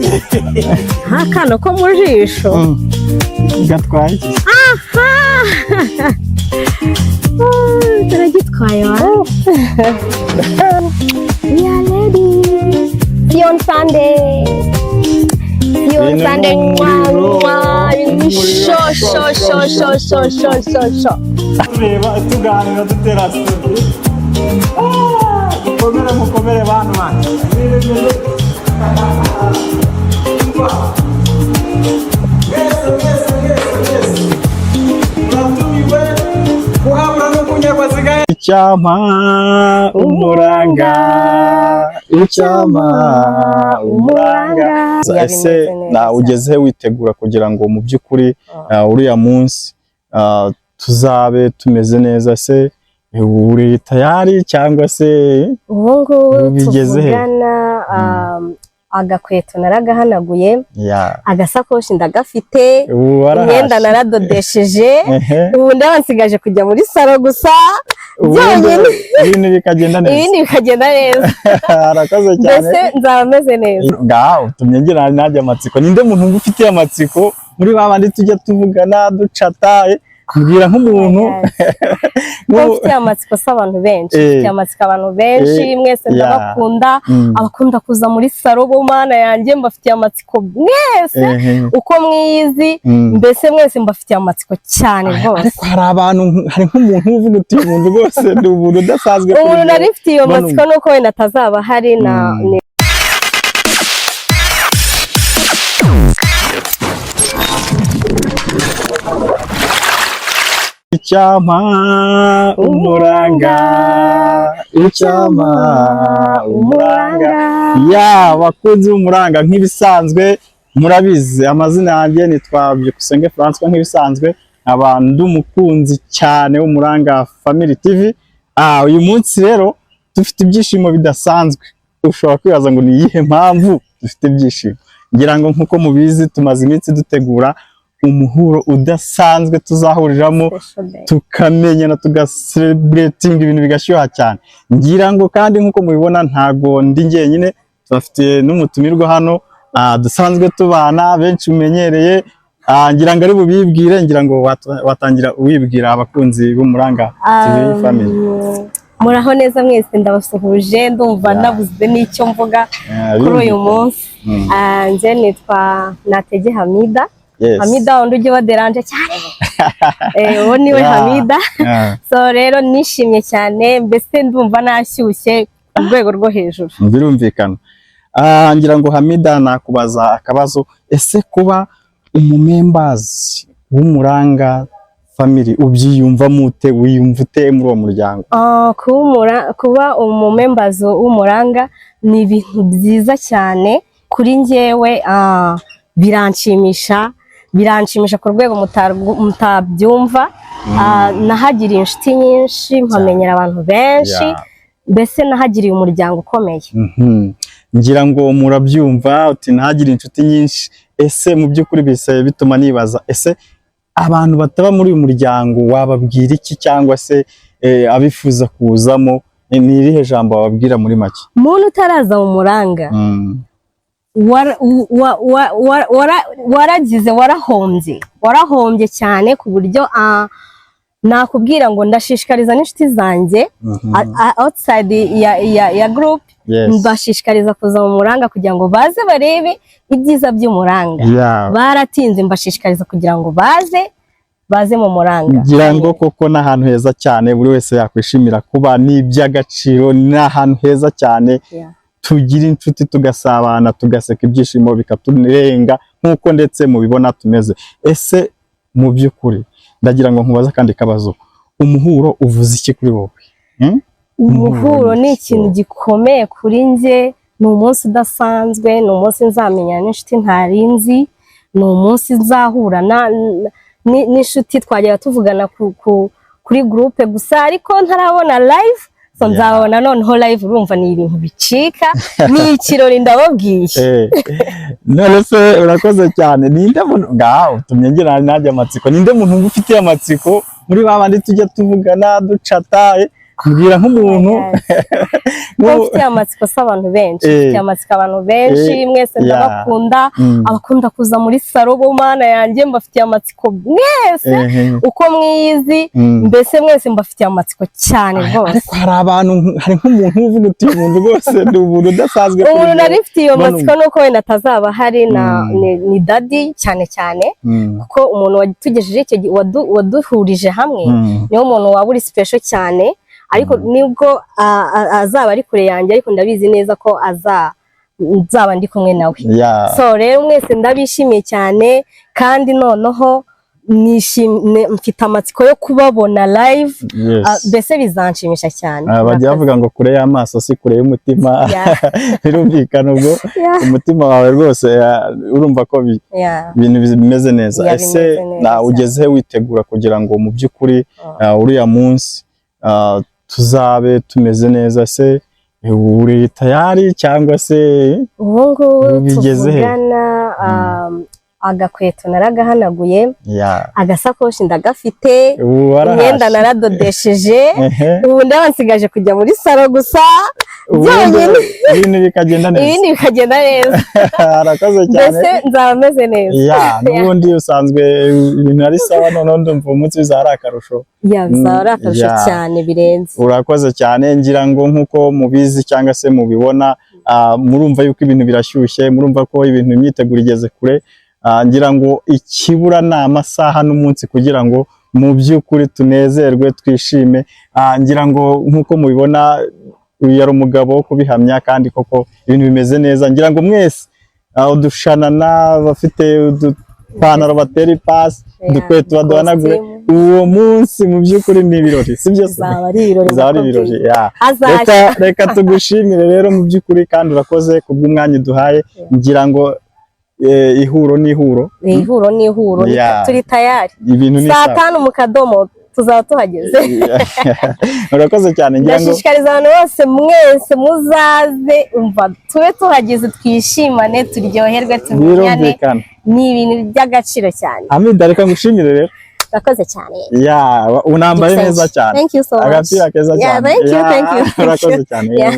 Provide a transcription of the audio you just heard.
Nk'akana ko mu jisho. Gatwaye iki? Ah, turagitwaye wa. We are ready. See you on Sunday. See you on Ibintu Sunday. ni Mwa, umuriro. mwa. Ibintu sho sho sho sho sho sho sho sho. Tureba, tuganira, dutera story. Mukomere, mukomere, bantu banjye. Mwese, mwese, mwese, mwese muratumiwe kuhabura no kunyagwa zigaya. Icyampa umuranga, icyampa umuranga. Ya, Ese bimeze neza. Na ugeze he witegura kugira ngo mu by'ukuri uriya munsi tuzabe tumeze neza? Se uri tayari cyangwa se Ubu ngubu bigeze he? tuvugana, agakweto naragahanaguye, agasakoshi ndagafite, Ubu warahashye. imyenda naradodesheje. Ubu ndaba nsigaje kujya muri salon gusa Ubundi byonyine. Ibintu bikagenda neza. Ibindi bikagenda neza. Arakoze cyane. Mbese nzaba meze neza. Ngaho utumye ngira nanjye amatsiko. Ninde muntu uba ufitiye amatsiko muri ba bandi tujya tuvugana, ducata? Mbwira nk'umuntu. Ko mfitiye amatsiko si abantu benshi? Mfitiye amatsiko abantu benshi. Mwese ndabakunda. Abakunda kuza muri salon bo, Mana yanjye, mbafitiye amatsiko mwese uko mwiyizi. Mbese mwese mbafitiye amatsiko cyane rwose. Ariko hari abantu, hari nk'umuntu uvuga uti: "Uyu muntu rwose ni umuntu udasanzwe kuri Umuntu njye." nari mfitiye iyo Mbona matsiko nuko wenda atazaba ahari na ni Icyampa umuranga, icyampa umuranga. Ya, bakunzi b'umuranga, nk'ibisanzwe murabizi, amazina yanjye nitwa Byukusenge François. Nk'ibisanzwe nkaba ndi umukunzi cyane w'Umuranga Family TV. Uyu munsi rero dufite ibyishimo bidasanzwe. Ushobora kwibaza ngo ni iyihe mpamvu dufite ibyishimo? Ngira ngo nk'uko mubizi, tumaze iminsi dutegura umuhuro udasanzwe tuzahuriramo, Special day. tukamenyana, tugacelebratinga, ibintu bigashyuha cyane. Ngira ngo kandi nk'uko mubibona, ntago ndi njyenyine, tubafitiye n'umutumirwa hano, dusanzwe tubana, benshi mumenyereye. Ngira ngo ari bubibwire. Ngira ngo watangira wibwira abakunzi b'Umuranga TV Family. Muraho neza mwese, ndabasuhuje. Ndumva nabuze n'icyo mvuga kuri uyu munsi. Nje nitwa Natege Hamida. Hamida wundi ujya ubaderanje cyane. Uwo niwe Hamida. So rero nishimye cyane, mbese ndumva nashyushye ku rwego rwo hejuru. Birumvikana. Ngira ngo Hamida, nakubaza akabazo: ese kuba umumembers w'Umuranga Family ubyiyumvamo ute? Wiyumva ute muri uwo muryango? Kuba umumembers w'Umuranga ni ibintu byiza cyane kuri njyewe. Biranshimisha, biranshimisha ku rwego mutabyumva. Nahagiriye inshuti nyinshi, mpamenyera abantu benshi. Mbese nahagiriye umuryango ukomeye. Ngira ngo murabyumva, uti ntagire inshuti nyinshi. Ese mu by'ukuri bise bituma nibaza: ese abantu bataba muri uyu muryango wababwira iki? Cyangwa se abifuza kuwuzamo, ni irihe jambo wababwira muri make? Muntu utaraza mu Muranga, waragize, warahombye, warahombye cyane ku buryo nakubwira ngo ndashishikariza n'inshuti zanjye outside ya group, mbashishikariza kuza mu Muranga kugira ngo baze barebe ibyiza by'Umuranga. Baratinze, mbashishikariza kugira ngo baze mu Muranga. Ngira ngo koko ni ahantu heza cyane buri wese yakwishimira kuba, ni iby'agaciro, ni ahantu heza cyane. Tugira inshuti, tugasabana, tugaseka, ibyishimo bikaturenga nk'uko ndetse mubibona tumeze. Ese mu by'ukuri ndagira ngo nkubaze akandi kabazo: umuhuro uvuze iki kuri wowe? Umuhuro ni ni ikintu gikomeye kuri njye. Ni umunsi udasanzwe, ni umunsi nzamenyana n'inshuti ntarinzi, ni umunsi nzahura n'inshuti twajyaga tuvugana kuri groupe gusa ariko ntarabona live. So nzababona noneho live. Urumva ni ibintu bicika, ni ikirori, ndababwiye. None se urakoze cyane. Ninde muntu, ngaho utumye ngira nanjye amatsiko, ninde muntu uba ufitiye amatsiko muri ba bandi tujya tuvugana, ducata? Mbwira nk'umuntu. Ko mfitiye amatsiko si abantu benshi, mfitiye amatsiko abantu benshi. Mwese ndabakunda. Abakunda kuza muri salon bo, Mana yanjye, mbafitiye amatsiko mwese uko mwiyizi. Mbese mwese mbafitiye amatsiko cyane rwose. Ariko hari abantu, hari nk'umuntu uvuga uti: "Uyu muntu rwose ni umuntu udasanzwe kuri Umuntu njye." nari mfitiye iyo Mbona matsiko nuko wenda atazaba ahari na ni daddy cyane cyane, kuko umuntu watugejeje icyo gihe, waduhurije hamwe, niwo muntu waba uri special cyane. Ariko nibwo azaba ari kure yanjye, ariko ndabizi neza ko nzaba ndi kumwe nawe. So rero mwese ndabishimiye cyane, kandi noneho mfite amatsiko yo kubabona live. Mbese bizanshimisha cyane. Ah, bajya bavuga ngo kure y'amaso si kure y'umutima. Birumvikana ubwo umutima wawe rwose, urumva ko ibintu bimeze neza. Yeah, Ese bimeze neza. na ugeze he witegura kugira ngo mu by'ukuri uriya munsi tuzabe tumeze neza? Se uri tayari cyangwa se Ubu ngubu bigeze he? tuvugana, agakweto naragahanaguye, agasakoshi ndagafite, Ubu warahashye. imyenda naradodesheje. Ubu ndaba nsigaje kujya muri salon gusa Ubundi byonyine. Ibintu bikagenda neza. Ibindi bikagenda neza. Arakoze cyane. Mbese nzaba meze neza. Ya, n'ubundi usanzwe ibintu ari sawa, noneho ndumva umunsi bizaba ari akarusho. Yeah, bizaba ari akarusho cyane birenze. Urakoze cyane. Ngira ngo nk'uko mubizi cyangwa se mubibona, murumva yuko ibintu birashyushye, murumva ko ibintu imyiteguro igeze kure. Ngira ngo ikibura ni amasaha n'umunsi kugira ngo mu by'ukuri tunezerwe, twishime. Ngira ngo nk'uko mubibona, uyu yari umugabo wo kubihamya, kandi koko ibintu bimeze neza. Ngira ngo mwese, udushanana, bafite udupantaro batera ipasi, udukweto baduhanagure. Kositimu. Uwo munsi mu by'ukuri ni ibirori, sibyo se? Bizaba ari ibirori. Bizaba ari Ndakubwiye. ibirori, yeah. Azashya. Reka tugushimire rero mu by'ukuri, kandi urakoze kubw'umwanya uduhaye. Ngira ngo ihuro ni ihuro. Ni ihuro, ni ihuro. Turi tayari. Ibintu ni Saa sawa. 5 mu kadomo tuzaba tuhageze. Urakoze cyane, ngira ngo Ndashishikariza abantu bose, mwese muzaze, umva, tube tuhageze, twishimane, turyoherwe, tumenyane. Birumvikana. Ni ibintu by'agaciro cyane. Amida, reka ngushimire rero. Urakoze cyane. Yeah, unambaye neza cyane. Thank you so much. Agapira keza cyane. Thank you. Yeah, Thank you. urakoze cyane. Yeah.